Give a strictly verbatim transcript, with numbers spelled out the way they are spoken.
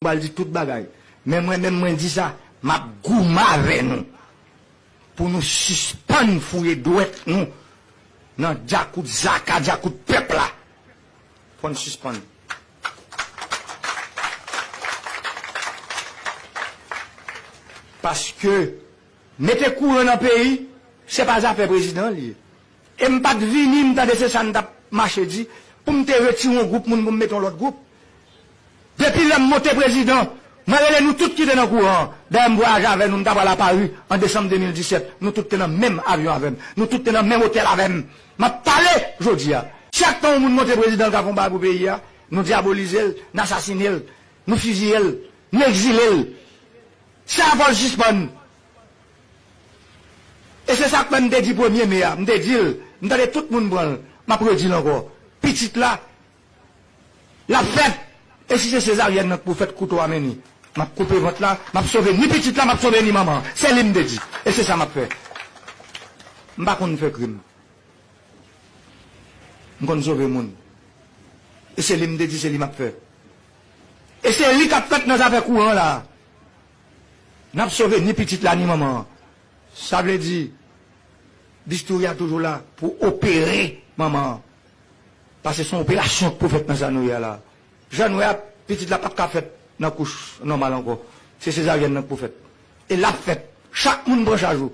pral di tout bagay. Men mwen menm mwen di sa, m ap goumen avè nou. Pou nou sispann fouye dwèt nou nan dyakout zaka, dyakout pèp la. Fò n sispann. Paske mete kouran nan peyi, se pa zafè prezidan li ye. E m pa t vini, m tande se sa n t ap mache di, pou m te retire yon gwoup moun pou m mete yon lòt gwoup. Depi lè m monte prezidan, mwen rele nou tout ki te nan kouran an. Dayè m vwayaje avè nou, m ta pral a Pari an desanm de mil disèt. Nou tout te nan menm avyon avè m. Nou tout te nan menm otèl avè m. M ap pale jodi a. Chak tan yon moun monte prezidan, l ka fè yon bagay pou peyi a, nou dyabolize l, n asasine l, nou fiziye l, nou egzile l. Sa fò l sispann. E se sa k fè m te di premye me a, m te di l, m tande tout moun pran l, m ap redi l ankò. Pitit la, l ap fèt. E si se sezaryèn nan k pou fèt, kouto a men ni. M ap koupe vant la, m ap sove ni pitit la, m ap sove ni manman an. Se li m te di. E se sa m ap fè. M pa konn fè krim. M konn sove moun. E se li m te di, se li m ap fè. E se li k ap fèt nan zafè kouran la. N ap sove ni pitit la, ni manman an. Sa vle di, bistouri a toujou la pou opere manman an. Paske se yon operasyon k pou fèt nan sa nou ye a la. Jan nou wè a, pitit la p ap ka fèt nan kouch nòmal ankò. Se sezaryèn nan k pou fèt. E l ap fèt. Chak moun pran chaj ou.